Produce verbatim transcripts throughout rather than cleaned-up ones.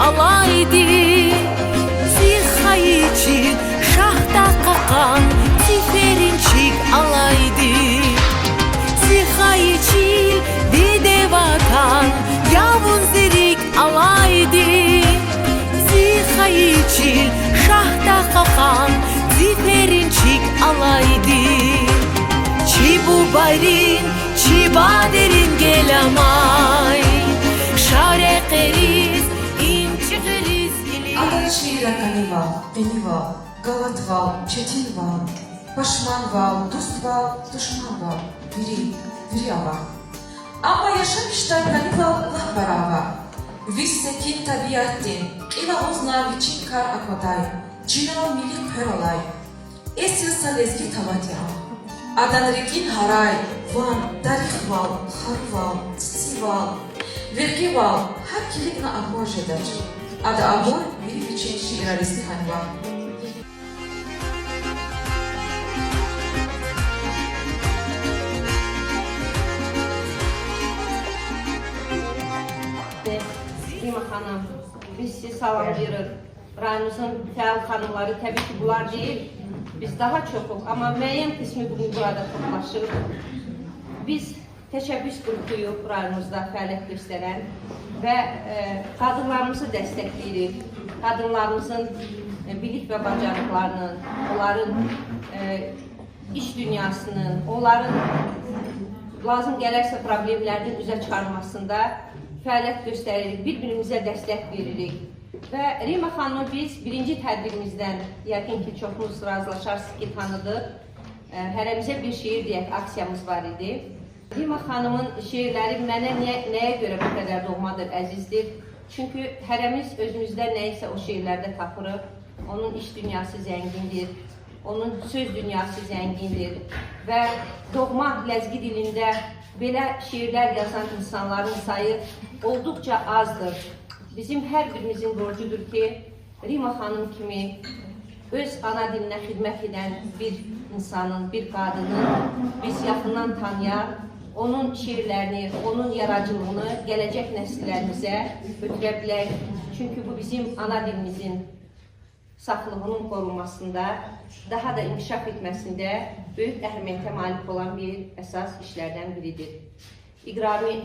алайди. Зи хайи чил шагьдагъ кьакьан циферин чиг алайди. Зи хайи чил, диде Ватан, явун зи рикӀ алайди. Зи хайи чил шагьдагъ кьакьан циферин чиг алайди. Чи бубайрин, чи бадейрин геламай, шарекъериз им чӀехириз илиз. Адан шиирра кӀанивал, къенивал, галатвал, четинвал, пашманвал, дуствал, душманвал, вири, вири ава. Амма яшамишдай кӀанивал лап пара ава. Вич секин табиатдин, кьил агъузна вичин кар аквадай, чинал мили хъвер алай, эсил са лезги тават я ам. Адан рикӀин гьарай, ван, дарихвал, харувал, цицивал, веркьивал гьар килигна абур жедач. Ада абур вири вичин шиирар истигьанва. Рима ханум, биз сиз саламлуьрик. Районумузун феал ханумлари, таби ки, булар дегил, биз дагъа чухух, амма муайен къисми бугун burada toplaşıp, биз teşebbüs группа я районумузда фаалият гёстерен ва, э, къадынларымызны дестеклейрик, къадынларымызын, э, билик ва бажарыкъларынын, онларын, э, иш дуьньясынын, онларын лазым гелерса проблемлерден уьзек чыгъармасында фаалият гёстеририк, бир-биримизе дестек беририк. Ва Рима ханумну биз биринжи тедбиримизден, якъин ки, чухугуз разылашарсыз ки, таныдыкъ. Э, Гьерремизе бир шиир дегек аксиямыз вар иди. Рима ханумун шиирлери мене не-, нее гёре бу къадар doğmadır, азиздир? Чуьнки гьерремиз оьзюмюзде нейсе о шиирлерде тапырык. Онун иш дуьньясы зенгиндир, онун сёз дуьньясы зенгиндир. Ва doğma лезги дилинде бёле шиирлер язан инсанларын сайы oldukça azdır. Бизим гьар биримизин боржудур ки, Рима ханум кими оьз ана дилине хидмет эден бир инсанын, бир къадынын биз якъындан таныяк, онун шиирлерини, онун яратыцылыгъыны гележек несиллеримизе оьтюре билек. Чуьнки бу бизим ана дилимизин сафлыгъынын къорунмасында, дагъа да инкишаф этмесинде бёюк эгьемияте мalik olan bir esas işlerden biridir. Играми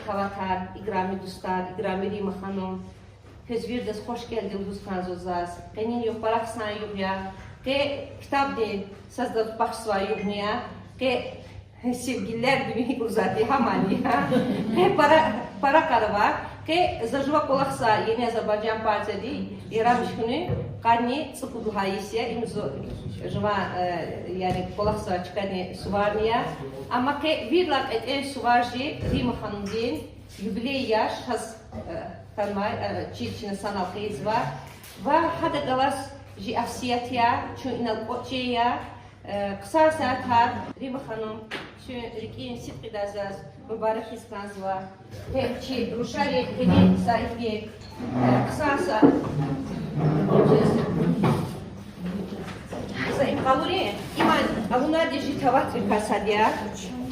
таватар, играми дустар, играми Рима ханум, квез виридаз hoş geldin лугьуз кӀанзава заз. Къенин югъ пара хъсан югъ я, къе ктабдин саз-дад бахшзавай югъни я, къе Sevgililer günü гьикӀ лугьузвайди, гьамани я. Къе пара, пара къарава, къе за жува кӀвалахзавай Ени Азербайжан партиядин ирамиш хьуни къанни цӀипуд лагьай йис я, им зун жува, э, яни кӀвалахзавай чкадин суварни я. Амма къе виридалай кьетӀен сувар жи Рима ханумдин юбилей яш, гьаз, э, танмай, э, чир чна санал къейдзава. Ва гьада галаз жи ахсият я, чун инал кӀватӀ жея, э, хъсан сятар, Рима ханум, чун рикӀин сидкьидай заз мубаракиз кӀанзава. Гье, чи рушарин къенин саиди, э, хъсан са-, са им къалурин, има авунвайди жи таватрикай сад я.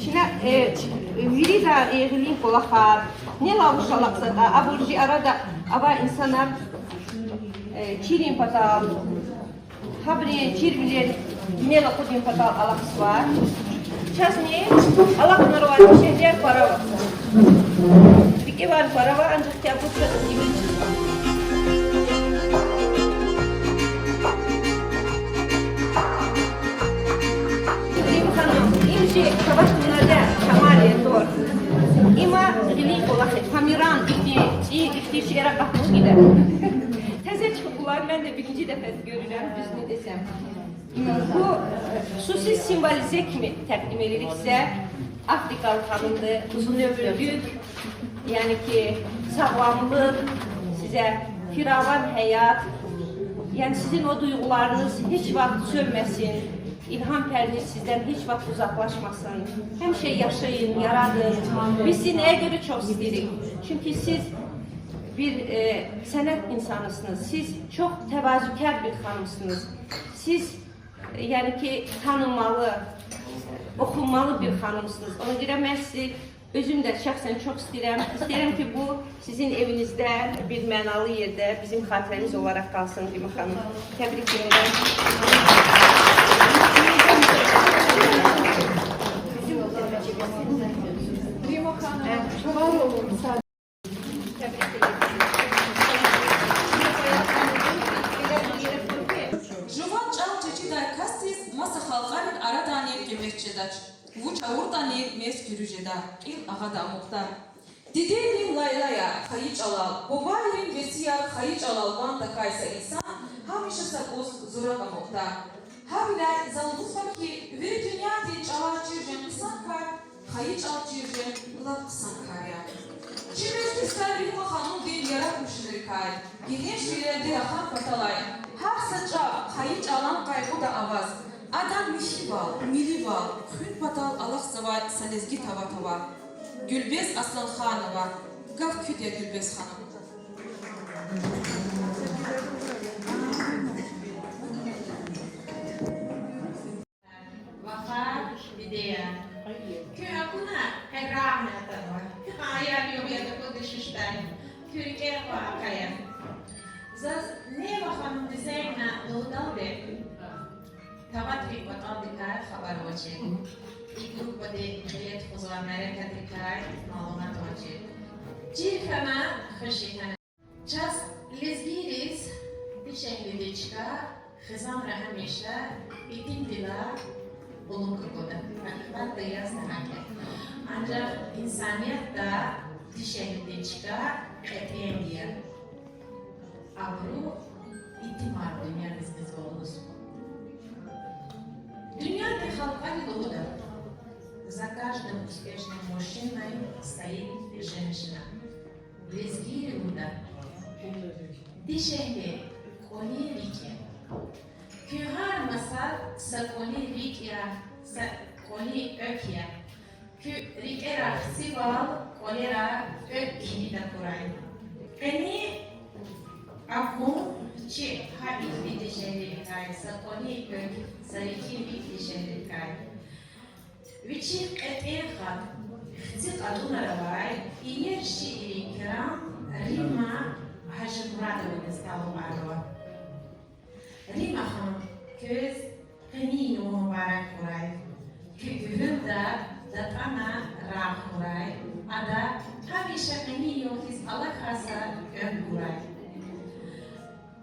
Чна, э, вирида, э, гъилин кӀвалахар, нелай вуч алакьзаватӀа, абур жи арада авай инсанар, э, чирин патал, гьабурун чирвилер гинел акъудун патал алахъзава. Чазни алахънавай шейэр пара ава. РикӀивай пара ава, анжах ки абур чаз имидж. Рима ханум, им жи таватрикай шамари тӀвар. Има гъилин кӀвалах я, Памиран ихьтин, и ихьтин шейэр акъатмиш гила. Тезе чӀугулар мен де биринжи дефе гуьруьрем, дуьзни десем. Бу, э, хсуси символизе кими текъдим эдиле кьван Африкалы ханумди, узунёмурлуьк, яни ки сагъламлукь сизе, фираван гьаят, яни сизин о дуйгъулариныз гьич вакът сёнмесин, илгьам периниз сизден гьич вакът узакълашмасын, гьамиша яшайын, ярадын. Биз сизин нее гёре чухсагъ ийидрик? Чуьнки сиз бир, э, сенет инсанысыныз, сиз чухсагъ тевазукар бир ханумсыныз, сиз, яни ки, танылмалы, охунмалы бир ханумсыныз. Она гёре мен сиз Özüm de şahsen çok isterim. İsterim ki bu sizin evinizde bir manalı yerde bizim hatıremiz olarak kalsın, Rima Hanım. Tebrik ederim. Rima Hanım, var olun. Жуван чӀал чечидай касдиз маса халкьарин арадани къимет жедач. Вуч авуртӀани мез куьруь жеда, кьил агъада амукьда. Дидейрин лайлаяр хайи чӀалал, бубайрин весияр хайи чӀалал ван тахьай са инсан гьамиша са кӀус зуракь амукьда. Гьавиляй за лугьузва хьи, вири дуьньядин чӀалар чир жен хъсан кар хайи чӀал чир жен лап хъсан кар я. Чи межлисда Рима ханумдин яратмишунрикай, гегьеншвилелди рахан паталай, гьар са чӀав хайи чӀалан къайгъуда аваз, адан михьивал, миливал хуьн патал алахъзавай са лезги тават ава. Гуьлбест Асланханова. Гаф куьд я, Гуьлбест ханум. Вахар, дидеяр. Куьн акуна къе рагъни атанва. Куь гьа аяр югъ яд акуна душуьшдай. Куь рикӀер кьван акъая. Заз Нева ханумдиз зенгна лугьудалди, таватрин кӀватӀалдикай хабар авачир. И группадин гъиле тухузвай мярекатрикай малумат авачир. Чир хьана, хуш хьана. Чаз, лезгийриз, дишегьлидин чка хизанра гьамиша итимдилай улун аквада. Гьакъикъатда яз гьакӀ я. Анжах инсаниятда дишегьлидин чка кьетӀенди я. Абуру итимар дуьньядиз гъизва лугьуз. Дуьньядин халкьари лугьуда: за каждым успешным мужчиной стоит женщина. Лезгийри лугьуда: дишегьли кӀвалин рикӀ я. Куь гьар маса са кӀвалин рикӀ я, са кӀвалин экв я. Куь рикӀера хцивал кӀвалера экв килигна акурай. Къени акун чи гьа ихьтин дишегьлийрикай, са кӀвалин экв, са рикӀин рикӀ дишегьлийрикай. Вичин кьетӀен хатӀ, хци кьатӀунар авай иер шиирин крар Рима Гьажимурадовадиз талукьарнава. Рима ханум, квез къенин югъ мубарак хьурай. Куь гуьгьуьлда датӀана рагъ хьурай. Ада гьамиша къенин югъ хьиз алахьай са уьмуьр гурай.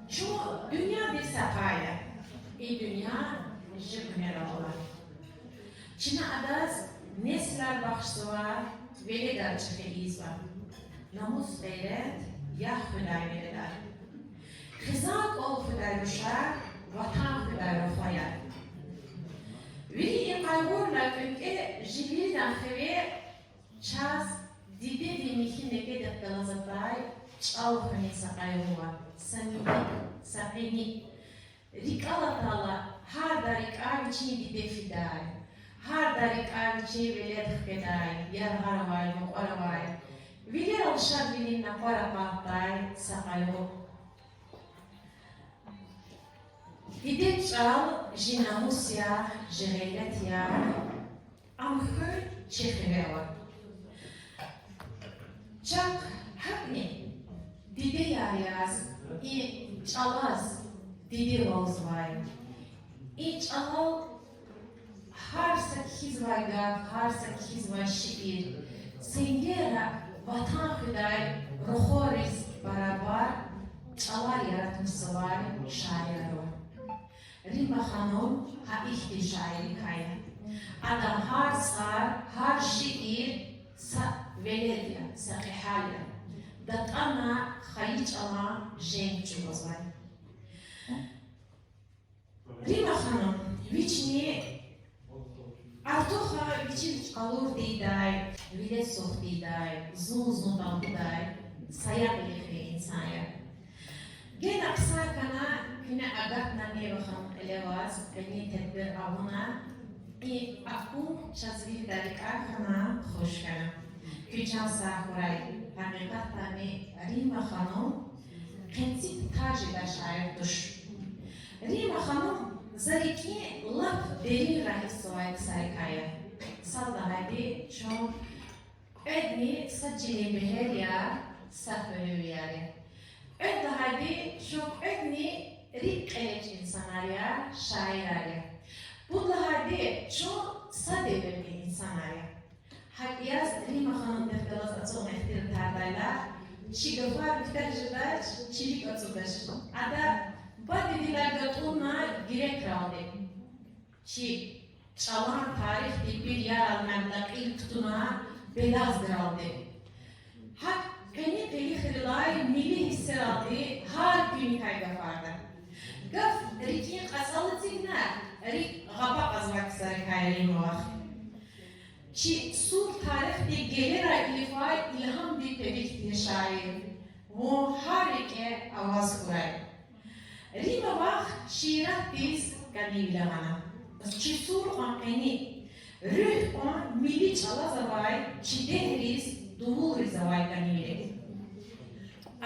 Чун дуьньядин са пай я, и дуьнья жи къуьнерал ала. Чна адаз несилар бахшзава, веледар чӀехи ийизва. Намус-гъейрат ягь хуьдай веледар. Хизан кӀвал хуьдай рушар, Ватан хуьдай рухваяр. Вири и къайгъуйрилай кӀвенкӀве жи виридан хиве чаз дидедин михьи некӀедихъ галаз атай чӀал хуьнин са къайгъу ава, са михьи, са къени. РикӀел атайла, гьарда рикӀяй вичин диде фидай, гьарда рикӀяй вичин велед хкведай, яргъара авай, мукьвара авай, вилерал шадвилин накъвар акъатдай са къайгъу. Дидед чӀал жи намус я, жи гъейрат я, ам хуьн чи хиве ава. Чахъ гьакӀни дидеяр яз, и чӀалаз дидевалзавай, и чӀалал гьар са кхьизвай гаф, гьар са кхьизвай шиир, сенгера Ватан хуьдай рухвайриз барабар чӀалар яратмишзавай шаирар ава. Римма ханум гьа ихьтин шаиррикай я. Адан гьар цӀар, гьар шиир са велед я, са кьегьал я. ДатӀана хайи чӀалан женг чӀугвазвай. Римма ханум, вични артуха вичи къалур тийидай, виле сух тийидай, зун-зун талгьудай, саягъ вилик фейи инсан я. Гена хъсан хьана куьне агатна Нева ханум кьиле аваз, къенин тедбир авуна, и акун чаз вирида рикӀяй хьана, хуш хьана. Куь чан сагъ хьурай. Гьакъикъатдани Римма ханум къенцик тар жедай шаир туш. Римма ханум за рикӀин лап деринра гьиссзавай ксарикай я. Сад лагьайди, чун Кьведни са чилин бегьер я, са хуьруьнвияр я. Кьвед лагьайди, чун кьведни рикӀ кьелечӀ инсанар я, шаирар я. Пуд лагьайди, чун са девирдин инсанар я. ГьакӀ яз Римма ханумдихъ галаз ацукьна ихтилатардайла, чи гафар куьтягь жедач, чи рикӀ ацукьдач. Ада бадедилай гатӀунна грекралди, чи чӀалан тарихдин пирарални ада кьил кутуна беляздралди. ГьакӀ къени къилихрилай милли гьиссералди гьар куьникай гафарда. Гаф рикӀин кьацӀал эцигна, рикӀ гъапа кьазвай ксарикай я Римма вах. Чи сур тарихдин гелерай илифай илгьамдин пелик тир шаир. Вун гьар рикӀе аваз хьурай. Римма вах шииратдиз кӀанивиле гъана. Чи сур кьван къени, руьгь кьван милли чӀалаз авай, чи дегьриз, дувулриз авай кӀанивиле.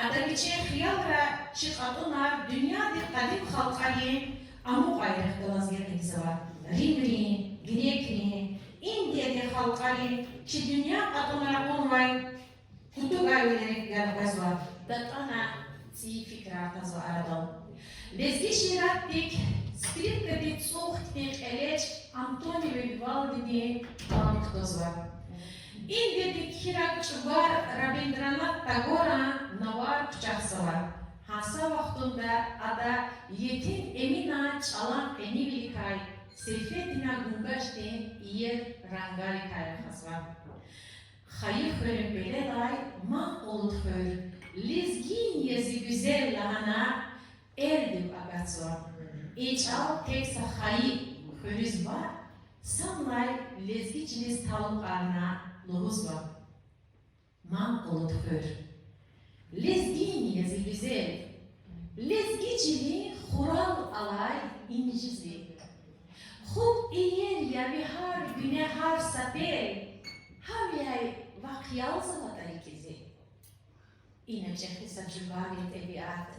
Ада вичин хиялра чи кьатӀунар дуьньядин къадим халкьарин амукьайрихъ галаз гекъигзава. Римрин, грекрин, Индиядин халкьарин чи дуьнья кьатӀунра кьунвай кутугайвилерик гелкъвезва. ДатӀана цӀийи фикирар тазва арадал. Лезги шииратдик скрипкадин цӀух хьтин кьелечӀ Антонио Вивальдидин кӀан кутазва. Индиядин кхьираг чӀугвар Рабиндранат Тагоран навар кучахзава. Гьа са вахтунда ада Етим Эминан чӀалан къенивиликай Сейфеддинан гунгашдин иер рангарикай рахазва. Хайи хуьруьн пелелай Манкъулуд хуьр, лезгини я зи гуьзел лагьана, элдив агатзава. И чӀал тек са хайи хуьруьз ваъ, санлай лезги чилиз талукьарна лугьузва. Манкъулуд хуьр, лезгини я зи гуьзел, лезги чилин хурал алай инжи зи. Хуп иер я ви гьар гуьне, гьар са пел, гьавиляй вахъ ялзаватӀа рикӀи зи. Ина чӀехи са жуван тӀебиат.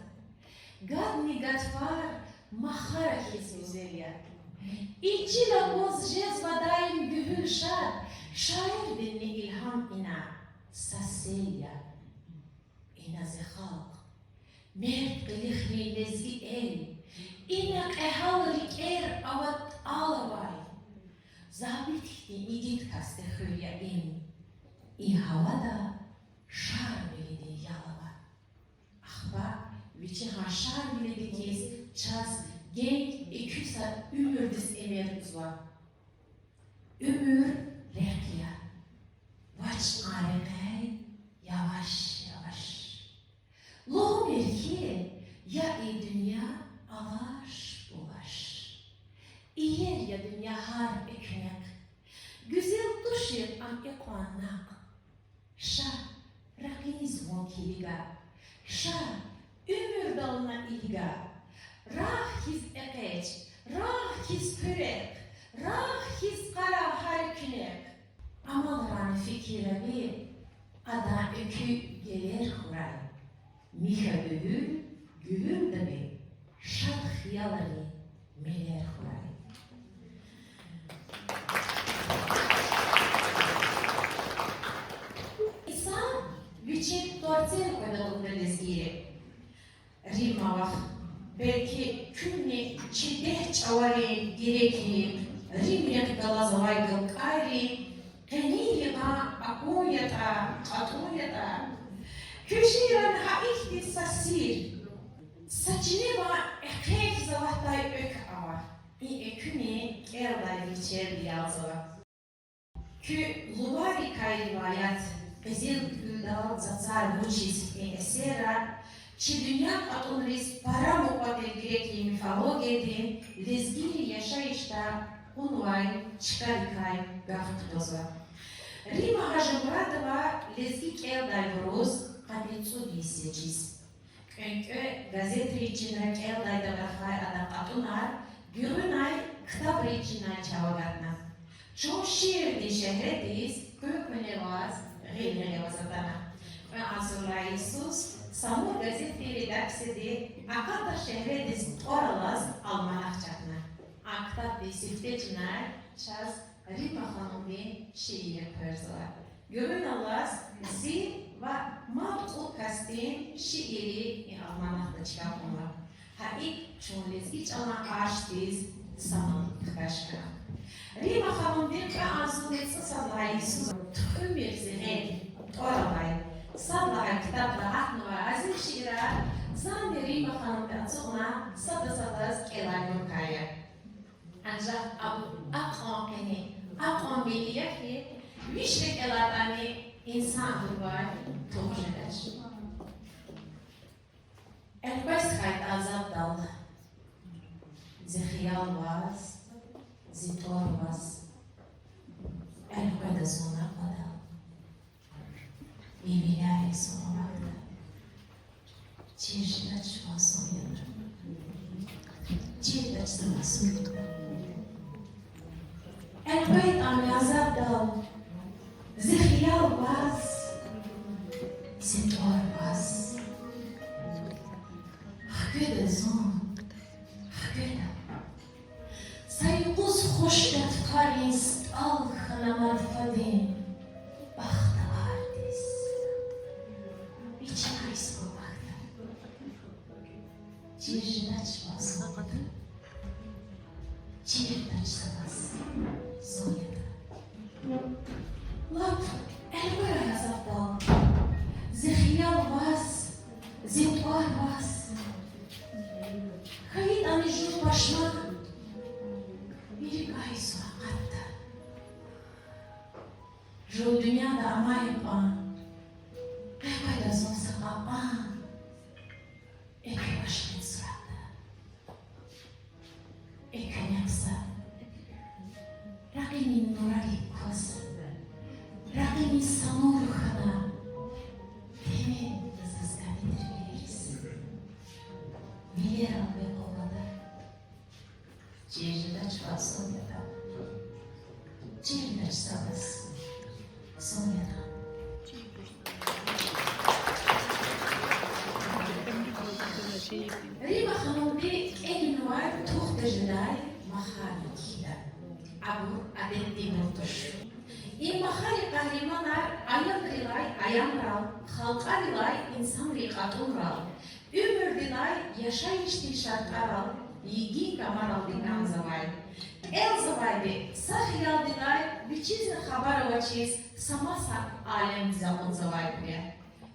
Гадни гатфар махара хьиз гуьзел я. И чил акваз жезва даим гуьгьуьл шад, шаирдинни илгьам ина са сел я. Ина зи халкь, мерд къилихрин лезги эл, ина кьегьал рикӀер ава тӀал авай. Забит хьтин игит касдин хуьр я им, и гьавада Шарвилидин ял ава. Ахпа вичи гьа Шарвилидиз чаз генг экуь са уьмуьрдиз эмер гузва. Уьмуьр рехъ я, вач а рекьяй яваш-яваш. Лугьумир хьи, я и дуьнья алаш-булаш. Иер я дуьнья гьар экуьнахъ, гуьзел тушир ам икьван накь. Ша, ракъиниз вун килига, ша, уьмуьрдал на илига. Рагъ хьиз экъечӀ, рагъ хьиз хъуьрехъ, рагъ хьиз къарагъ гьар экуьнахъ. Амалран фикирар ви, адан экуь гелер хьурай. Михьа гуьгьуьл гуьгьуьлда ви, шад хиялрин мелер хьурай. Инсан вичин тӀварцел къведа лугьуда лезгийри. Римма вах, белки куьнни чи дегь чӀаварин герекрихъ, римрихъ галаз авай галкӀайрин къенин йикъан акун ятӀа, кьатӀун ятӀа. Куь шииран гьа ихьтин са сир, са чинеба экъечӀзавайдай экв ава. И экуьни кӀелдайдин черди ялзава. Куь Луварикай риваят, Къизил куьлдал цацар вучиз хьтин эсерра чи дуьнья кьатӀунриз пара мукьва тир грекрин мифологиядин лезгийрин яшайишда кьунвай чкадикай гаф кутазва. Римма Гьажимурадова лезги кӀелдайбуруз къанни цӀуд йис я чиз. КӀвенкӀве газетрин чинра кӀелдайдав рахай адан кьатӀунар гуьгъуьнай ктабрин чинай чав агатна. Чун шиирдин шегьредиз къуьн-къуьне аваз, гъил-гъиле аваз атана. Кьве агъзуррай йисуз Самур газетдин редакцияди акъатна шегьредиз тӀвар алаз альманах чапна. А ктабдин сифте чинай чаз Римма ханумдин шииррихъ къверзава. Гуьгъуьналлаз зи ва мад кьуд касдин шиирри и альманахда чка кьунва. Гьа икӀ чун лезги чӀалан аршдиз санал хкаж хьана. Римма ханумди кьве агъзурни цӀусад лагьай йисуз Туьхуьмир зи гъед тӀвар алай сад лагьай ктабда акъатнавай азим шиирар зани Римма ханумди ацукьна сада-садаз кӀелайбурукай я. Анжах абур акьван къени, акьван милли я хьи, виш рикӀелайтӀани инсан абурувай тух жедач. Элкъвез хьайитӀа азаддал зи хиял ваз, зи тӀвар ваз, элкъведа зун аквада. И виляй зун вахъда, чир жедач ваз зун ятӀа, чирдач за ваз зун ятӀа. ЭлкъвейтӀани азаддал зи хиял ваз, зи тӀвар ваз, хкведа зун, хкведа. Са юкъуз хуш тӀварин стӀал хьана мад фадин бахтавардиз, вичи кайсба вахтар, чир жедач ваз зун ятӀа, чирдач за ваз зун ятӀа. Лап элкъвей азаддал зи хиял ваз, зи тӀвар ваз, хьайитӀани жув пашман, вири кӀай зун акъатда. Жув дуьньяда амай кьван, къекъведа зун са кьакьан, экуь ашкъидин суратда. Экуьнахъ са ракъинин нурарик кваз, ракъинин са нур хьана, темен заз кӀани тир вилериз. Вилерал векь акъвада, чир жедач ваз зун ятӀа, чирдач за ваз зун ятӀа. Римма ханумди кӀелнавай Тух тежедай махарни кхьида. Абур адетдинбур туш. И махарин къагьриманар аялрилай аямрал, халкьарилай инсанрин кьатӀунрал, уьмуьрдилай яшайишдин шартӀарал, йигин камаралди кӀанзавай. КӀелзавайди са хиялдилай вичизни хабар авачиз са маса алемдиз акъудзавайбур я.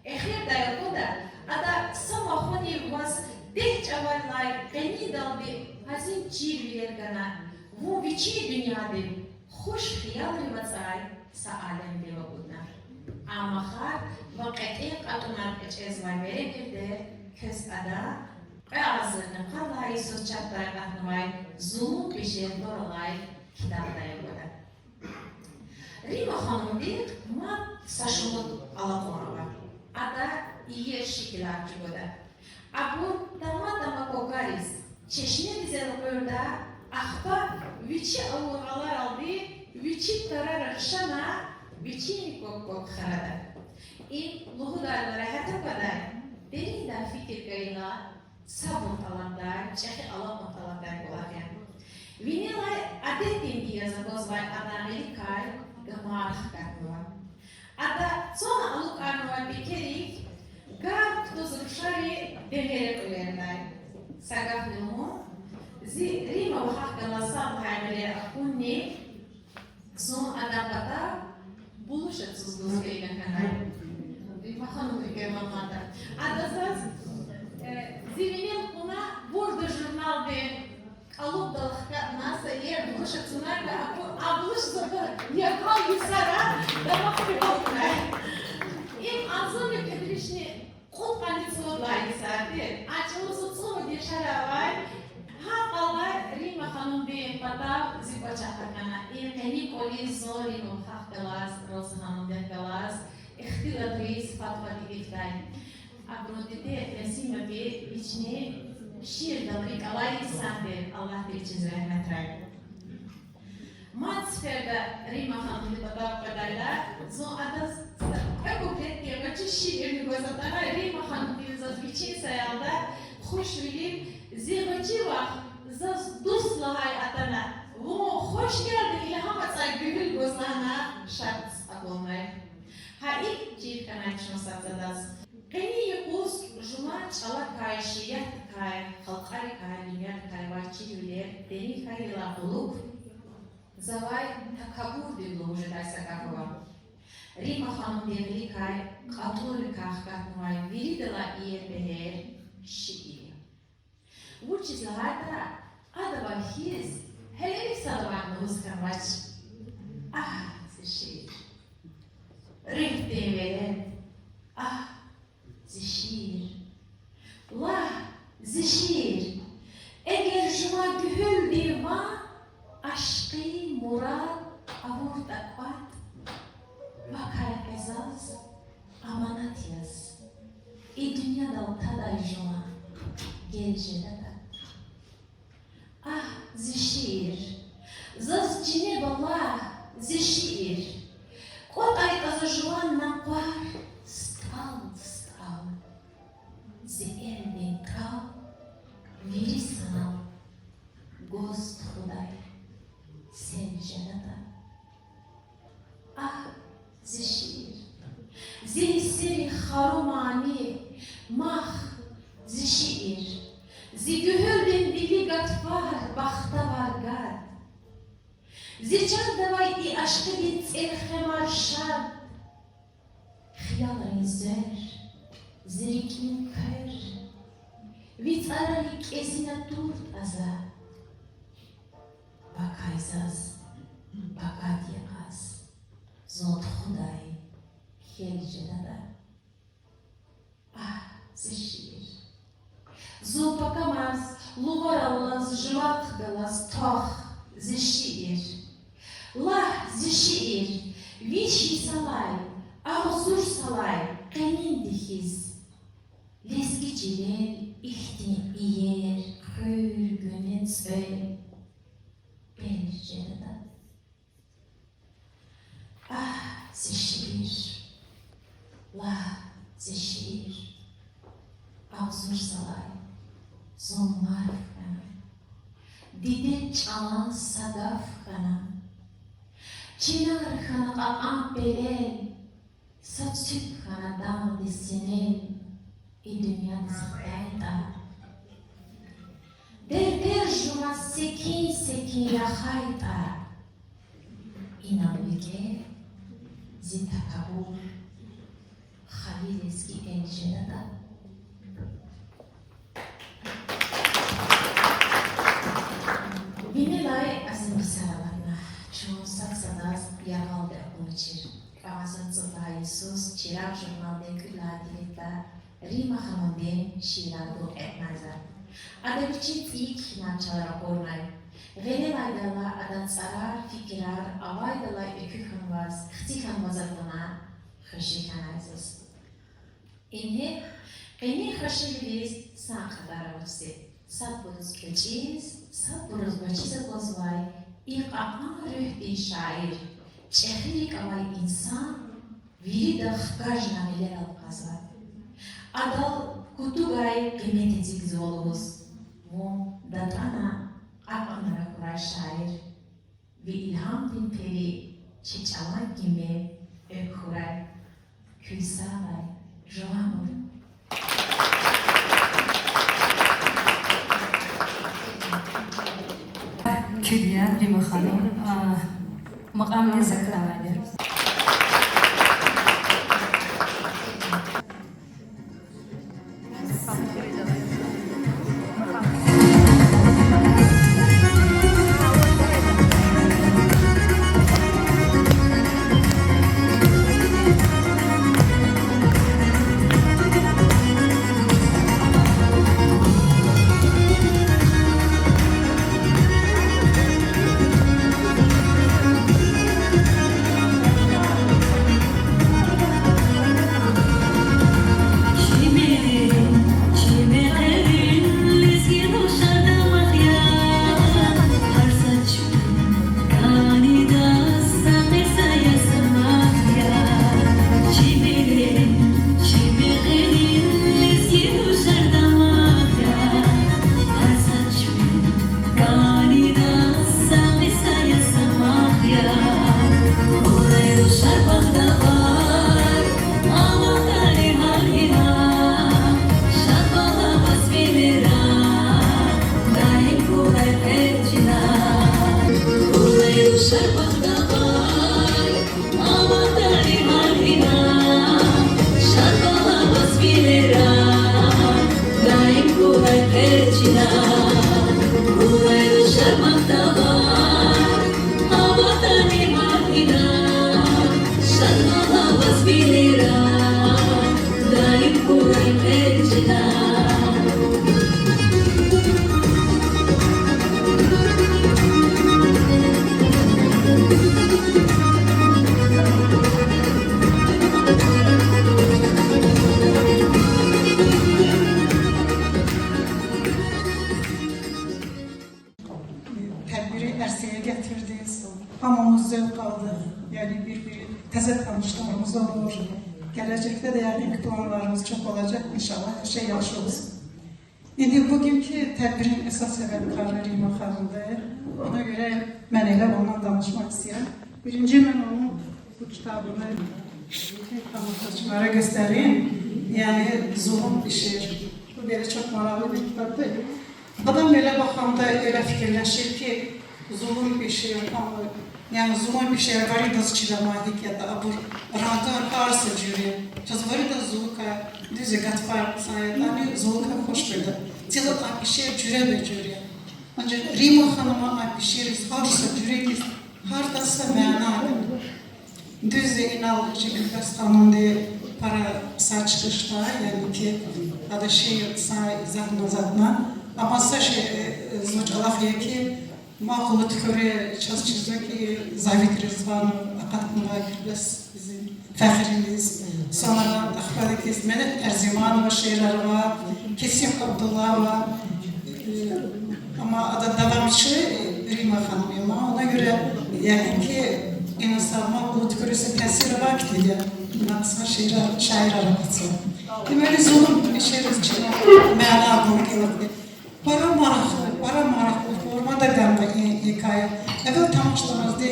Эхирдай аквада, ада са махуни ваз дегь чӀаварилай къенидалди гьазин чирвилер гана, вун вичин дуьньядив хуш хиялрив ацӀай са алемдив акъудна. А махар ва кьетӀен кьатӀунар кьечӀезвай веревирде квез ада кьве агъзурни къад лагьай йисуз чапдай акъатнавай Зулун пешер тӀвар алай ктабдай аквада. Римма ханумдихъ мад са шумуд алакьун ава. Ада иер шикилар чӀугвада. Абур тама-тама квакариз, чешнедиз элкъуьрда, ахпа вичи авур гъаларалди вичи тара рахшана, вичин квак-квак харада. Им лугьудайла регьят аквадай, дериндай фикир гайила, сабур тӀалабдай, чӀехи алакьун тӀалабдай кӀвалах я. Винелай адетдинди яз аквазвай адан гъиликай гамар хкатнава. Ада цана алукӀарнавай пекерик гар кутаз рушари демер экъуьлердай. Са гафни лугьун, зи Римма вахахъ галаз сад лагьай гъиле акунни, зун адан патав булушацӀуз гуз хьайила хьанай. Римма ханум рикӀел алайла, ада заз, э, зи винел кьуна Бурда журналдин кӀалубдал хкатна са иер булушацӀунар ва аку-, а булушзава якӀал йисара дамах пипӀал кьунай. Им агъзурни педришни кьудкъанни цӀувад лагьай йисар тир. А чӀавуз цӀувад яшар авай. Гьа къалай Римма ханумдин патав зи кӀвач ахъа хьана. И къени кӀвализ зун Римма вахахъ галаз, Роза ханумдихъ галаз ихтилатриз фад-фад гьикӀ хьдай. Абурун диде Насимаби вични шиирдал рикӀ алай инсан тир, Аллагьди вичиз регьмет гъайи. Мад сеферда Римма ханумдин патав къведайла, зун адаз кьве куплетдин гъвечӀи шиирни гваз атана, Римма ханумди заз вичин саялда хушвилив, зи гъвечӀи вах, заз дуст лагьай атана, вун хвешгелди илгьам ацӀай гуьгьуьл гваз лагьана шад акунай. Чун сад-садаз. Къенин юкъуз жуван чӀалакай, шииратдикай, халкьарикай, дуьньядикай авай чирвилер дерин хьайила кьулухъ, завай такабурдин лугьуз жедай са гаф ава. Римма ханумдин гъиликай кьатӀунрикай хкатнавай виридалай иер бегьер шиир я. Вучиз лагьайтӀа адавай хьиз гьелелиг садавай лугьуз хьанвач. Агь, зи шиир. Руьгьдин велед. Агь, зи шиир. Лагь, зи шиир. Эгер жуван гуьгьуьлдин ван, ашкъи, мурад авуртӀа кӀватӀ, вакай къе заз аманат яз, и дуьньядал тадай жуван гел жедатӀа. Агь, зи шиир, заз чинеба лагь, зи шиир. КӀватӀайтӀа за жуван накъвар стӀал-стӀал, зи элдин тӀал вири санал гваз тухудай сел жедатӀа. Агь, зи шиир. Зи гьиссерин хару мани, мах, зи шиир. Зи гуьгьуьлдин вили гатфар, бахтавар гад. Зи чандавай и ашкъидин цӀелхемар шад. Хиялрин зер, зи рикӀин квер, ви цӀарарик кӀезина туртӀа за. Вакай заз пакад я кьаз, зун тухудай хьел жедатӀа. Агь, зи шиир. Зун пакамаз, лувар алаз, жувахъ галаз твах, зи шиир. Лагь, зи шиир, виш йисалай, агъзурсалай къенинди хьиз, лезги чилел ихьтин иер, хуьр, гуьне, цӀвел, бел жедатӀа. Агь, зи шиир, лагь, зи шиир, агъзурсалай зун марф хьана, диде чӀалан са гаф хьана, чинар хьана кьакьан пелел, са цуьк хьана дагъдин синел, и дуьньядиз хтайтӀа. Дердер жуваз секин-секин рахайтӀа, инал викӀегь зи такабур, хайи лезги эл жедатӀа. Винелай азим ксар алатна, чун сад-садаз яргъалди акунвачир. Кьван агъзур цӀуд лагьай йисуз Чирагъ журналдин кӀуьд лагьай тирада Римма ханумдин шиирар гуз кӀелнай за. Ада вичин цӀийи кхьинар чаз ракъурнай. Гъенелайдалай адан цӀарар, фикирар авайдалай экуь хьанваз, хци хьанваз акуна, хвеши хьанай заз. Ингье, къенин хвешивилиз сан кьадар авачиз, садбуруз кӀвачиз, садбуруз гвачиз аквазвай и кьакьан руьгьдин шаир, чӀехи рикӀ авай инсан вирида хкажна гъилерал кьазва. Адал кутугай къимет эцигзава лугьуз, вун датӀана кьакьанра хьурай шаир. Ви илгьамдин пери чи чӀалан гимел экв хьурай. Куьн сагърай, жуванбур. Куьн я, Римма ханум, а, макьамни закай. Шад бахтавар аватӀани гьар гьина, шад бала ваз вилера даим хьурай хъел чна. Хьурай шад бахтавар аватӀани гьар гьина, шад бала ваз вилера даим хьурай хъел чна. Tedbiri ersiye getirdiz. Hamamız zevk aldı. Yani bir-biri teze tanıştığımız olur. Gelecekte de yani planlarımız çok olacak. İnşallah her şey yaxşı olsun. İndi bugünkü tedbirin esas sebepkarı Rima xanımdır. Ona göre ben ele ondan danışmak istedim. Birinci ben onun bu kitabını bütün tamaşaçılara göstereyim. Yani Zulum Pişir. Bu böyle çok maraqlı bir kitaptır. Adam böyle bakanda öyle fikirleşir ki, zulum pişir, ama yani zulum pişir, var idi çilemakiyede, abur rangar harsa cüre. Çaz var idi zulka, düz gatfar sayed, ani zulka hoş gördü. Çilemak pişir cüre be cüre. Ancak Rima xanıma a pişir harsa cüre ki, hardasa mana. Düz de inal, Gülbez xanım de para sa çıkışda, yani ki, ada şiir sa izah nazatna. Ama sa şey, e, zunc alaf ya ki, ma Qulutkure çaz çizo ki, Zavit Rizvanov, akatnıva Gülbez bizim fexrimiz. Sonra Ahbada ki Medet Erzimanova şiirleri var, Kesim Abdullah var. E, Ama ada davamçı, e, Rima xanım ya. Ona göre, yani ki, insan ma Qulutkure tesiri var ki, ya, nasıl şiir, şair arabası. Demek ki, zulum bir şey içine mana buldu. Para maraqlı, para maraqlı formada ganda hikaye. Evel tamaşlamazdı,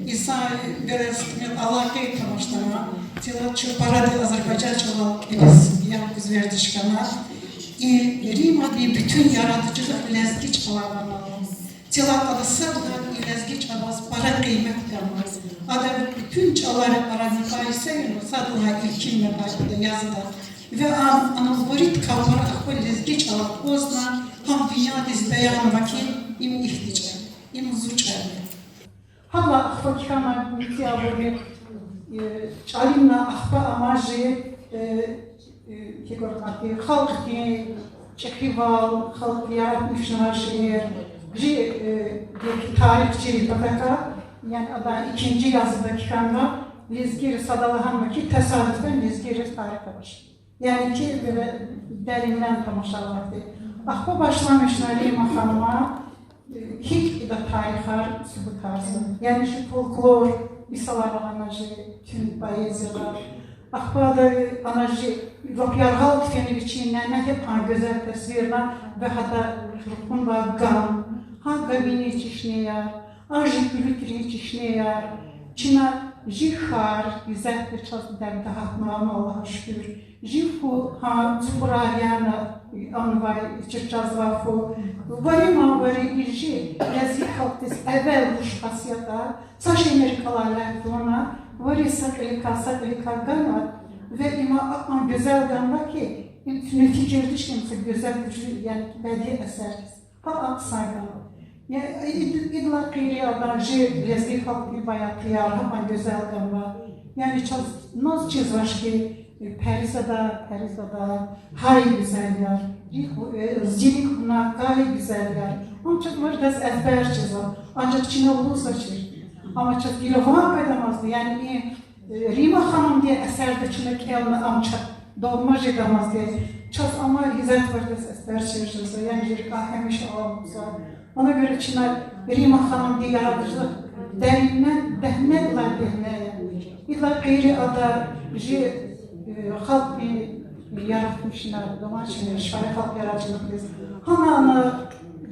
insan biraz alaqe tamaşlama. Tilatçı para de Azerbaycan çalal, biz ya biz verdiş kana. E, Rima bir bütün yaratıcılık lezgi çalarına. Tilatçı da sadece lezgi çalaz para kıymet kalmaz. Adam bütün çaları para mukayese yolu sadece ilkin mukayesede yazıda. Ve an, anılvırit kavara akva lezgi çalar kozna, ham dünya diz beyan vaki, im ihtical, im zucal. Hala ahva kama miti avurmi, e, ç'alina ahva amaji, e, e, ki gorkati, halk ki, ç'ehival, halk yaratmış nava şiir, ji, e, ki tarihçi pataka, yani ada ikinci yazıda kikanda, Lezgir sadalahanma ki tesadüfen Lezgir tarih avaş. Yani ki böyle derinden tamaşa vardı. Ahva başlamış Rima xanıma, e, hiç bir de tarihar sübut arsa. Yani şu folklor, misalar alana şey, tüm poeziyalar. Ahva da ana şey, lap yarğal tüfeni biçimlerine hep an güzel tasvirler ve hatta ruhun var gam. Ha gamini çişneyer, an jüpülükri çişneyer. Çina jihar, güzel bir çaz derdi hatmam Allah'a şükür. Jifu ha, Zubra yana, anvay, çirçazva fu. Vari ma vari iji, lezgi halkdiz evel ruş hasiyata, saş Amerikalar lehvona, vari saklika, saklika gana, ve ima akan güzel gana ki, im tünü fikirdiş kimse güzel gücü, yani bedi eser. Ha, aksayda. Ya, id-, idla qiri adan ji lezgi halk ibayatı ya, ha, güzel gama. Yani, çaz, naz çiz vaş ki, e, Perizada, Perizada, hay güzel ya. Ri-, e, zilik buna hay güzel ya. Ama çaz var da ezber çiz. Ancak çine olursa çiz. Ama çaz gire var kaydamazdı. Yani, e, E, Rima xanım diye eserde çine kelime amça dolma jedamaz diye. Çaz ama hizmet verdes eser çeşitse, yani bir kahvemiş olmasa. Ona göre çine Rima xanım diye yaratıcılık derinden dehne la dehne. İlla gayri ada ji, e, halk bir yaratmışlar, zaman şimdi şair halk yaratıcılık biz. Hana ana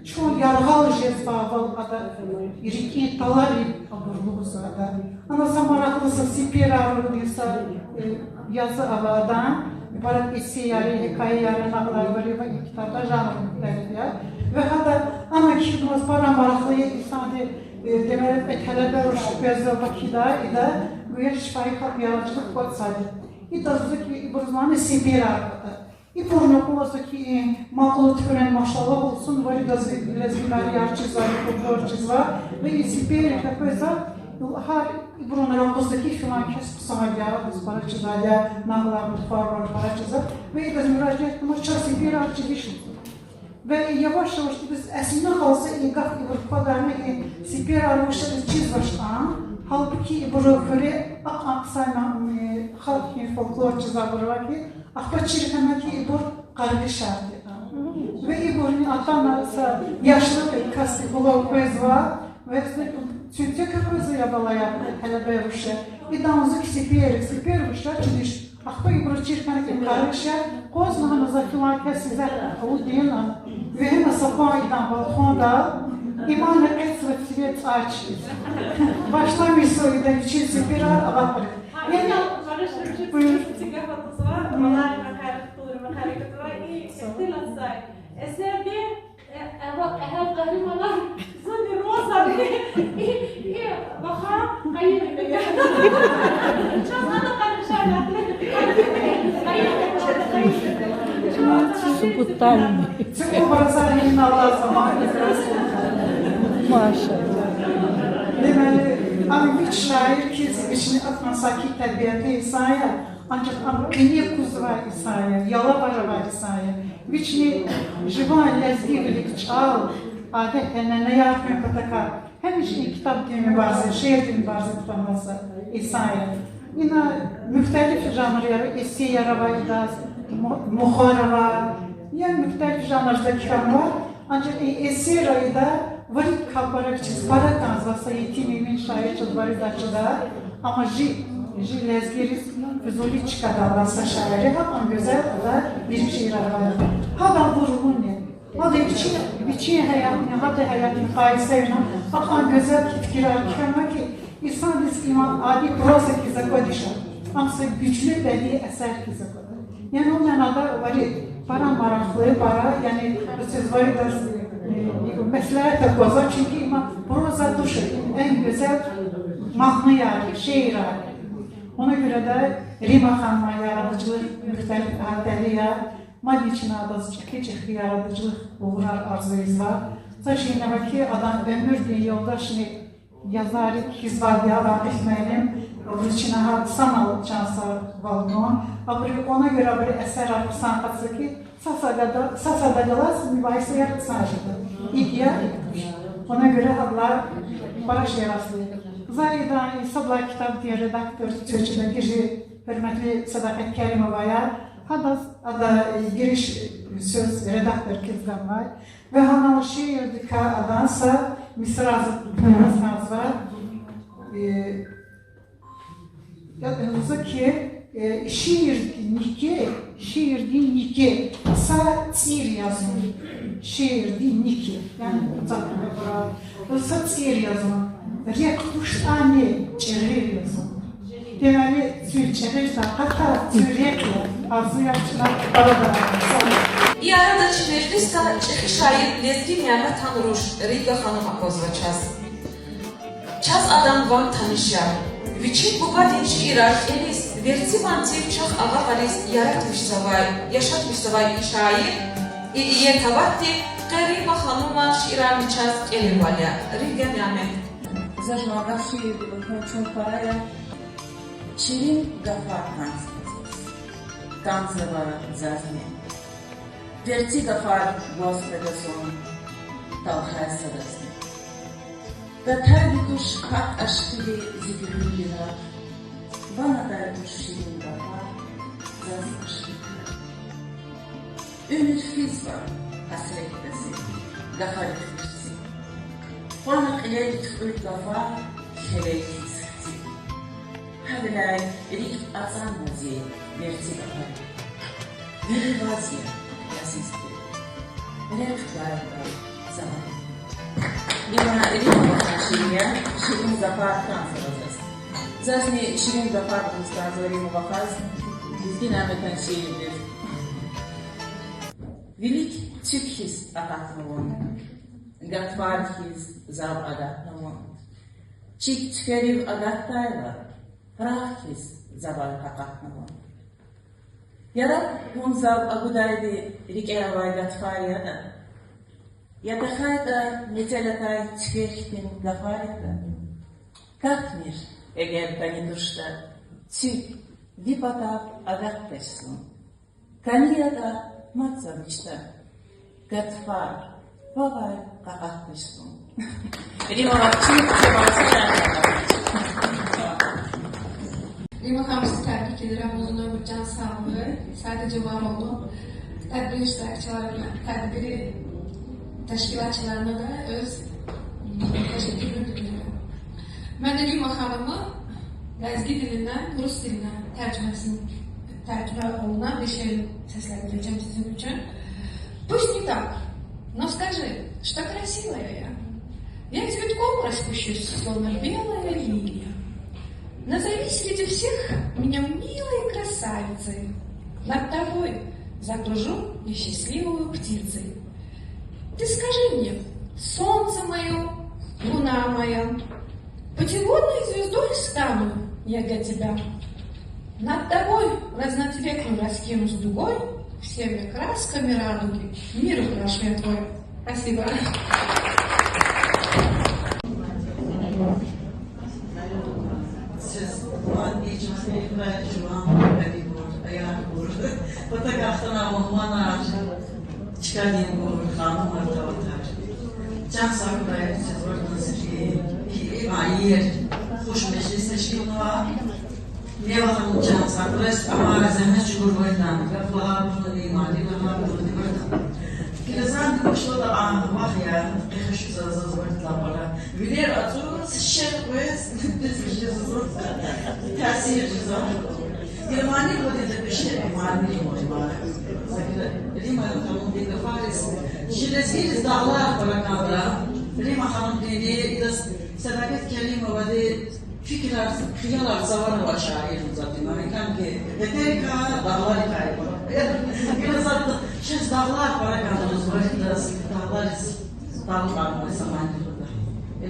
Ço yarğal jez baval ada, rik'in talari aburluğuz ada. Ana sa maraqlısı sipir arudisa, e, yazı avadan, ibaret esiyari, hikayeyari, nağılar vari va kitapda janr muhtelif ya. Ve hada ana kişi para maraqlı insan de Э, демек, э, гьелебе руш къвезва вахтунда, ида гуьгъуьна шифайи халкь яратмишзава кӀватӀзавайди. Идаз лугьузва ки, ибуруз лагьана сепер кӀватӀ. Ибурни аквазва ки, э, макъулат хуьрен машаллагь лугьун, виридаз лезги, лезги мярекатар чизва, фольклор чизва, ва и сеперар къвезва, гьар ибурун ракъузда ки, филан кас хъсан я, пара чизва я, нагъвалар, мутфарвар пара чизва, ва идаз муражиат авуна чаз сеперар чизвач. Ва яваш-яваш идаз эсни гъалза и гаф ибур квадарна, и сеперар вуч ятӀа чизвач ам, гьалбуки ибуру хуьре акьван хъсан, э, халкьдин фольклор чизвайбур ава ки, ахпа чир хьана ки ибур къаргъишарди я. Ва ибурни атана са яшлу касди гъула къвезва, ва цуьк-цуьк къвезва я, балаяр, гьелебе руш я. Идан лугьузва ки сепер, сепер вуч я чизвач. Ахпа ибуру чир хьана ки къаргъиша, къвез лагьана за филан касдиз, авудин лагьана. Вегьена са къван идан балкондал, имана къецва циве цӀай чиз. Башламишзава ида вичин сеперар аватри. Яни, буюр. Эсердин, э, э, ва-, э, къагьриманар зани Розани, и, и ваха къайи я. Чаз ада къаргъишарна. Субутани. Цуьк образани налазма. Машаллагь. Демели, ам вич шаир хьиз, вични акьван сакин табиатдин инсан я, анжах ам къене кузвай инсан я, ялавар авай инсан я. Вични жуван лезги вилик чӀал, адет-эненеяр хуьн патахъай, гьамиша и китабдин мубариза, шиирдин мубариза кутунвай са инсан я. Ина мухталиф жанрдин эсерар ава идаз, му-, мухар ава, яни мухталиф жанрда кхьенва, анжах и эсерра ида вири капара чиз пара кӀанзава са етим-эмин шаир чаз вирида чида, амма жи, жи лезгийриз Фузули чкадал алай са шаир я, гьакьван гуьзел ада вири шиирар авайди. Гьадан вуруни, гьадан вичин, вичин гьаятни, гьадан гьаятни къайсайна, гьакьван гуьзел фикирар кхьенва ки, инсандиз им ади проза хьиз аквадиша, ам са гуьчлу бедии эсер хьиз аквада. Яни, умуман, ада вири пара марахлу, пара, яни, бу чиз виридаз, э, меслят аквазва, чунки им проза туш, им эн гуьзел магьнаяр, шиирар. Вуна гуьре да Римма хануман яратмишунин мухталиф гьатари я, мадни чна адаз чӀехи-чӀехи яратмишунин угърар арзу ийизва. Са шейни ава ки, адан уьмуьрдин юлдашни язар хьиз вад я Вакъиф муаллим, абуру чна гьа санал чан са валгун, абуру вуна гуьре абурун эсерар хъсан акъатзава ки, са сада-, са садахъ галаз мубаризаяр хъсан жеда. ИкӀ я, икӀ туш. Вуна гуьре гьадалай пара шиир асул я. За идан и сад лагьай китабдин редактор, цвечида гижи, гьуьрметлу Садакъет Керимова я, гьадаз ада гириш сёз редактор хьиз ганвай. Ва гьанал шиирдикай адан са мисра за-, за-, за-, э, я, лугьузва ки, э, шиирдин никӀ, шиирдин никӀ, са цӀир я зун. Шиирдин никӀ, яни, за-, са цӀир я зун. Рехъ туштӀани, чӀирир я зун. Демели, цуьн чӀирир такьатар, цуьн рехъ я, арзуяр чна арада. И арада чи межлисда чӀехи шаир Лезги Няметан руш Рига ханум аквазва чаз. Чаз адан ван таниш я. Вичин бубадин шиирар кӀелиз, верцӀи ванцив чахъ агакьариз яратмишзавай, яшатмишзавай и шаир, и иер таватди къе Римма хануман шиирарни чаз кӀелайвал я. Рига Нямет. За жуван шиирдин вахтунда чун пара я ширин гафар кӀанзава заз. КӀанзава зазни. ВерцӀи гафар гваз къведа зун талхай садазни. Гатайди туш гьакӀ ашкъиди зи гуьгьуьлдин рагъ, ван атайди туш ширин гафар заз ашкъидин рагъ. Уьмуьр физва гьасретда зи, гафарихъ вич зи. Къвана кьилел туькьуьл гафар хьелел хьиз хци. Гьавиляй рикӀ ацӀанва зи верцӀи гафар. Вири ваз я, азиз дил, рехъ гайитӀа завай. Има Римма вахан шиир я, Ширин гафар кӀанзава заз. Зазни ширин гафар лугьуз кӀанзава Римма вахаз, Лезги Няметан шиирдиз. Вилик цуьк хьиз акъатна вун, гатфар хьиз зав агатна вун. Чиг цуькверив агатдайла, прах хьиз завай къакъатнава. Яраб вун зав агудайди рикӀе авай гатфар ятӀа, я тахьайтӀа мецел атай цуьквер хьтин гафар ятӀа. Катмир, эгер кӀани туштӀа, цуьк ви патав агатдач зун. КӀани ятӀа, мад завичда, гатфар вавай къакъатдач зун. Римма вахчи, Римма ханум, сиз тебрик ийиз Рамазан, чан сагъ хьуй, садица вар хьуй, тедбир иштиракчиларни, тедбир тешкилатчиларни да оьз, м, тешеккур билдирирай. Мадни Римма ханума лезги тилден рус тилине тержума, тержума авуна, дишегьли сеслерден чам сизин куьчен. Пусть не так, но скажи, что красивая я. Я цветком распущусь, словно белая лилия. Назовись среди всех меня милой красавицей. Над тобой закружу я счастливой птицей. Ты скажи мне, солнце моё, луна моя, путеводной звездой стану я для тебя. Над тобой разноцветной раскинусь дугой, всеми красками радуги мир украшу я твой. Спасибо. Сез ван ичмасни ибрай жуван кадибур, аярбур. Патак ахтана мугьманар, чкадинбур, ханумар, таватар. Чан сагърай, сез вардан сифи, и, и майир, хуш межлис тешкилнава. Нева ханум, чан сагърай, амма зегьмет чӀугур ватан, гаф лагьайбурни, мани лагьайбурни ватан. Килизан башламишда а вахт я, къе хуш заз, заз ватан пара. Вилер ацӀуз, шер къвез, дуьз вижез заз. Таъсир жезва. Германия вадида пеше Германия вадида. Закира, Римма ханумдин гафариз, жи лезгийриз дагълар пара кӀанда. Римма ханумдини, идаз Садакъат Керимовади фикирар, хиялар цавара ва шаир затӀ, американки, етерикай дагъларикай. Гила затӀ, чаз дагълар пара кӀанда, варидаз дагълариз талукь авай заман я.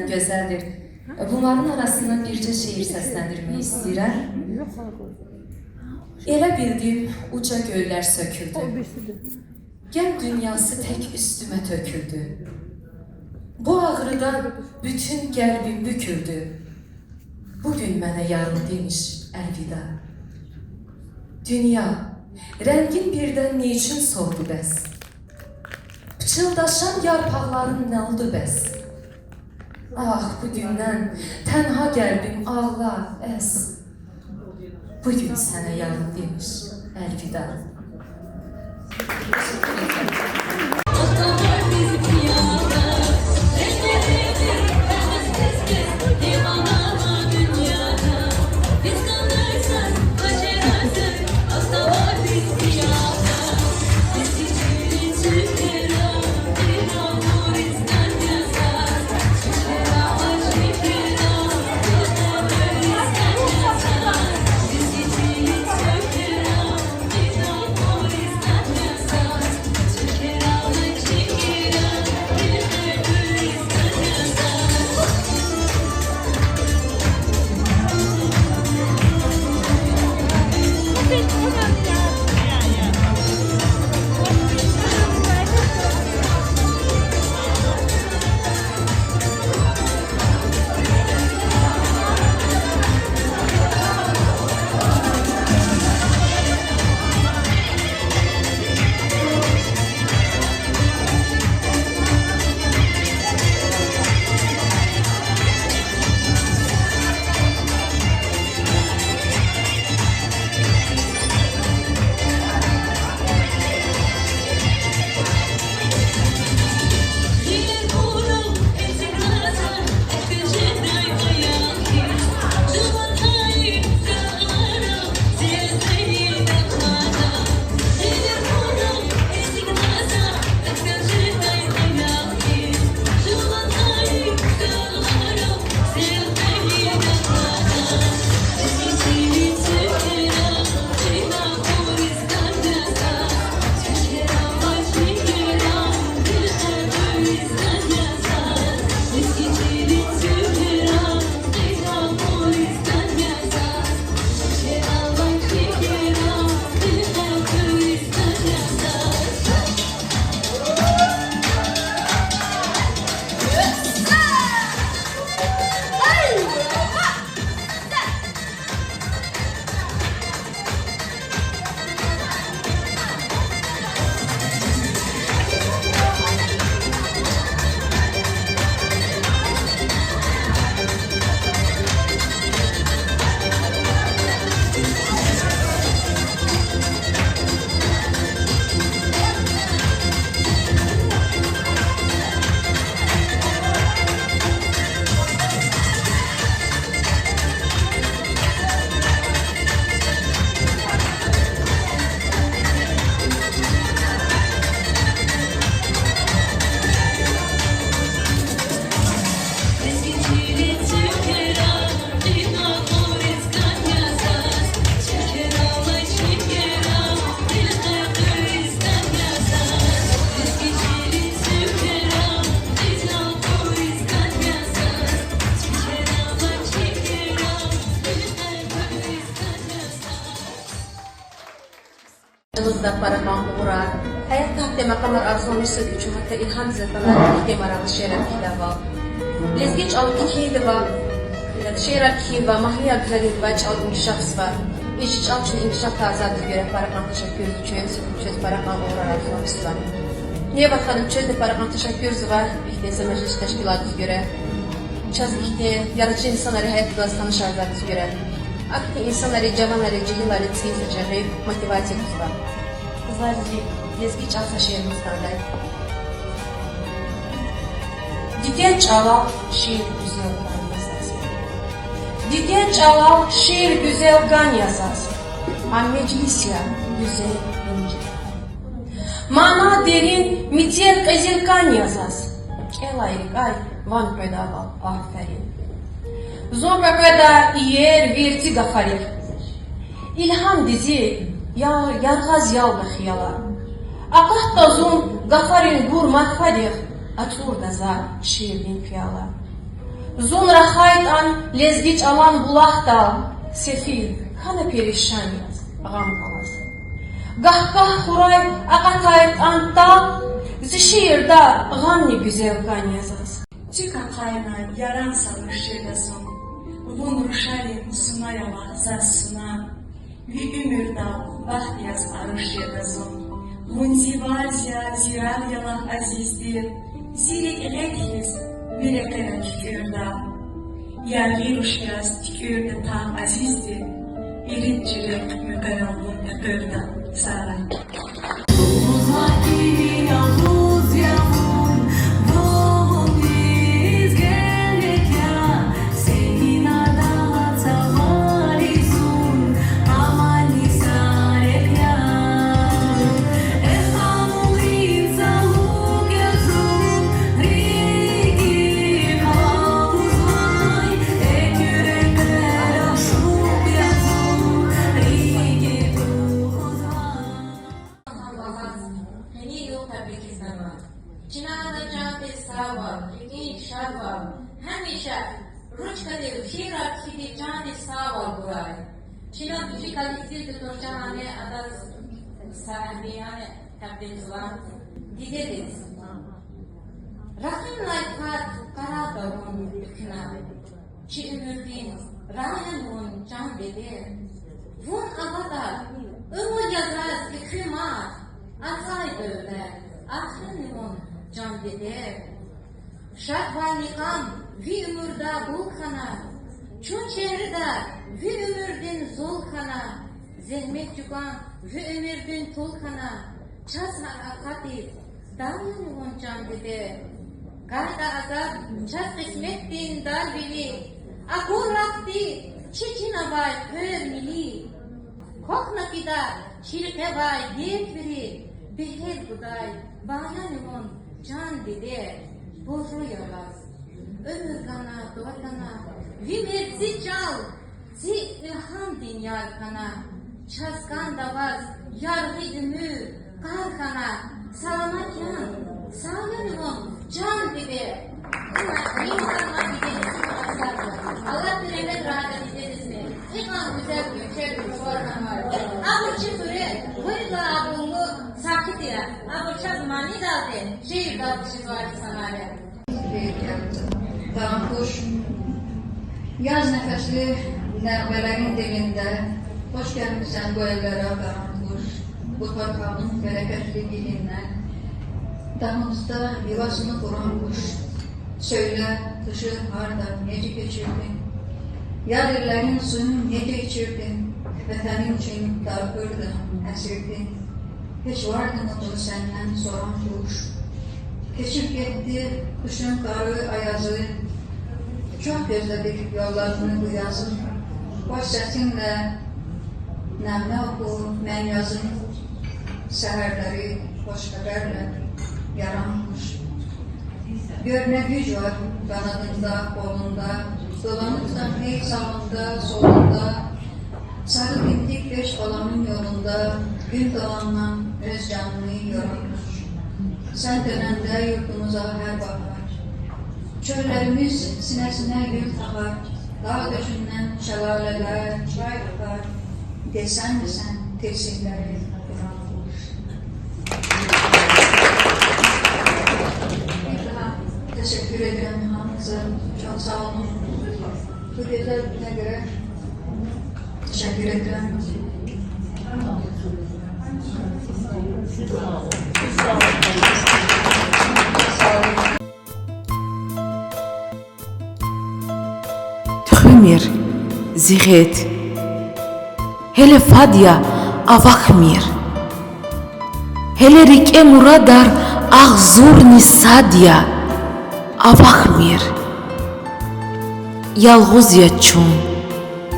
Gözeldir. Bunların arasından birce şiir seslendirmek istedim. Ele bildim uca göyler söküldü. Gem dünyası tek üstüme töküldü. Bu ağrıdan bütün kalbim büküldü. Bugün mənə yarın demiş əlvida. Dünya, rəngin birdən niçün soldu bəs? Pıçıldaşan yarpaqların nə oldu bəs? Ah, bu gündən tənha qəlbim ağlar, əs. Bu gün sənə yarın demiş əlvida. Yalnız da para khan uğra. Hayat tahte makamlar arzulamishsiz ki, çün hatta ilham zefana ki maraqlı şiirler kihdaval. Lezgi ç'al kihindava, şiirler kihindava, mahliya güzelindava, ç'al inkişafzava. İşi ç'al çün inkişaf tazadiz göre para khan teşekkür çün, çün para khan uğra arzulamishzava. Ne bakarım çün de para khan teşekkürzava, ihte meclis teşkilatiz göre. Çaz ihte yaratıcı insanları hayat gaz tanış arzadiz göre. Ахьтин инсанри, жаванри, жегьилри цӀийиз жагъи мотивация гузва. Къизлари, лезги чӀал са шиирни кӀандай. Диде чӀалал шиир гуьзел ган я заз. Диде чӀалал шиир гуьзел ган я заз. А межлис я гуьзел, инжит. Мана дерин, мецел, къизил кӀан я заз. КӀелай рикӀяй ван къведайвал аферин. Зун къекъведа иер вирци гафарихъ, илгьамди зи яр-, яргъаз ялда хиялар. Акъатда зун гафарин гур марфадихъ, ацӀурда за шиирдин пияла. Зун рахайтӀан лезги чӀалан булахдал, сефил хьана перишан яз, гъам галаз. Гагь-гагь хурай акъатайтӀан тӀал, зи шиирда гъамни гуьзел кӀан я заз. Цуьк ахъайна яран са руш жеда зун, вун рушарин суна я лагь заз суна. Ви уьмуьрдал бахт яз аруш жеда зун, вун зи варз я, зи рагъ я лагь азизди, зи рикӀ гъед хьиз ви рекьера куькӀуьрда. Яргъи руш яз туькӀуьрда тагъ азизди, ирид чи рехъ муькъверал вун экъуьрда. Сагърай. Къенин югъ табрикзава. Чна ада чандиз сагъвал, рикӀин шадвал, гьамиша ручкадив шиирар кхьиди чандиз сагъвал гурай. Чна чи коллективди тӀварцӀанани адаз сагьбияни табрикзава дидедиз. Ракъинлай кваз къарагъда вун экуьнай. Чи уьмуьрдин рагъ яни вун, чан диде. Вун аватӀа, уьмуьр я заз и хуьр мад, ацӀай девлет, ахъайна вун, чан диде. Шадвални гъам ви уьмуьрда бул хьана, чун чегьреда ви уьмуьрдин зул хьана, зегьмет чӀугун ви уьмуьрдин пул хьана, чаз гьар акъатиз дар яни вун, чан диде. ГайитӀа азад чаз къисметдин дарвили, акур рахъди чи чин авай хъвер-мили. Квахьна фида чи рекьевай дерт вири, бегьер гудай бая яни вун, чан диде. Буржи я ваз уьмуьр гана, тӀвар гана, ви мерци чӀал зи илгьамдин яр хьана. Чаз кӀанда ваз яргъи уьмуьр, къар хьана, саламат ян, сагъ яни вун, чан диде. Аллагьди регьметрай дидедизни. Икьван гуьзел гуьрчегдин сувар хьанвай. Абур чи хуьре виридалай абурлу сакит я. Абур чаз манидалди, шиирдалди жезвай инсанар я. Таран хуш. Яз нефесли нагъмелерин дилинде, хуш гелмишсан бу эллере, Таран хуш. Бу торпагъдин берекетли илинде, дагъустагъ ювасни къуран къуш. Сёйле, къыши гьарда нечик кечирдин, яд иллерин суюн нечик ичирдин, ватанин вичин тахырда эсирдин. Гьич вардани зун сенден соран туш. Кечип гетди къушун къари, аязы, чухсагъ гуьзледик ёлларни бу язын. Хуш сесинде нагъме окъу мен язын, сегьерлери хуш хабарла яран туш. Гёр, не гуьж вар къанадында, къолунда, доланыб тахьуй сагъунда, солунда, сари тинтик пеш къаламин ёлунда, гуьн талгьанман рез жанни яран туш. Сен тӀварунда юртумуза гьар багьар, чёллеримиз синесине юн тагъар, дагъ тӀешунден шелалелер, чай акъар, десенни сен тилсимлери къуран туш. Bir daha teşekkür ederim hamınıza. Çok sağ olun. Bu güzel güne göre teşekkür ederim. Sağ olun. Туьхуьмир, зи гъед, гьеле фад я авахьмир. Гьеле рикӀе мурадар агъзурни сад я, авахьмир. Ялгъуз я чун,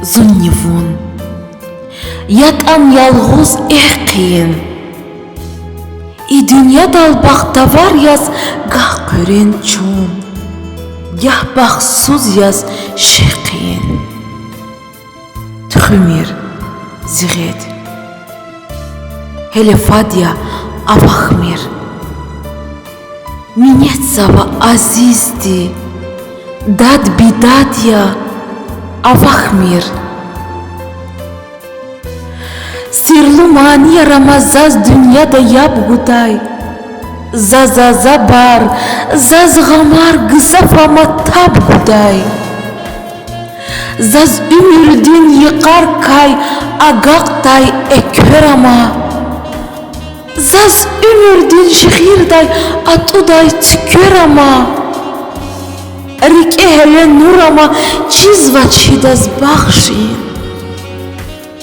зунни вун. ЯтӀан ялгъуз эхь хъийин. И дуьньядал бахтавар яз гагь хъуьруьн чун, гагь бахтсуз яз шехъ хъийин. Туьхуьмир, зи гъед, гьеле фад я, авахьмир. Минетзава, азизди, дад-бидад я, авахьмир. Сирлу манияр ама заз дуьньяда яб гудай, заз азабар, заз гъамар гзаф ама таб гудай. Заз уьмуьрдин йикъарикай агакьдай эквер ама, заз уьмуьрдин жигъирдай атӀудай цуьквер ама, рикӀе гьеле нур ама, чизвач гьидаз бахшин.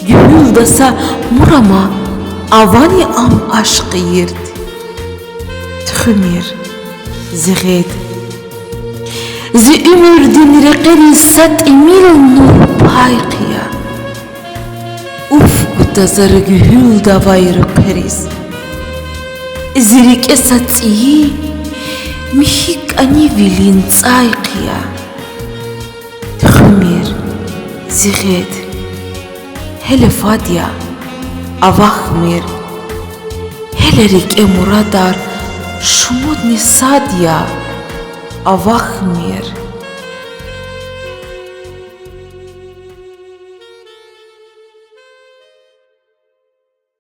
Гуьгьуьлда са мур ама, авани ам ашкъи йирд? Туьхуьмир, зи гъед, зи уьмуьрдин рекьериз са тӀимил нур пай хъия. Уф гуда за гуьгьуьлда авай руьхъвериз, зи рикӀе са цӀийи, михьи кӀанивилин цӀай хъия. Туьхуьмир, зи гъед, гьеле фад я, авахьмир. Гьеле рикӀе мурадар шумудни сад я, авахьмир.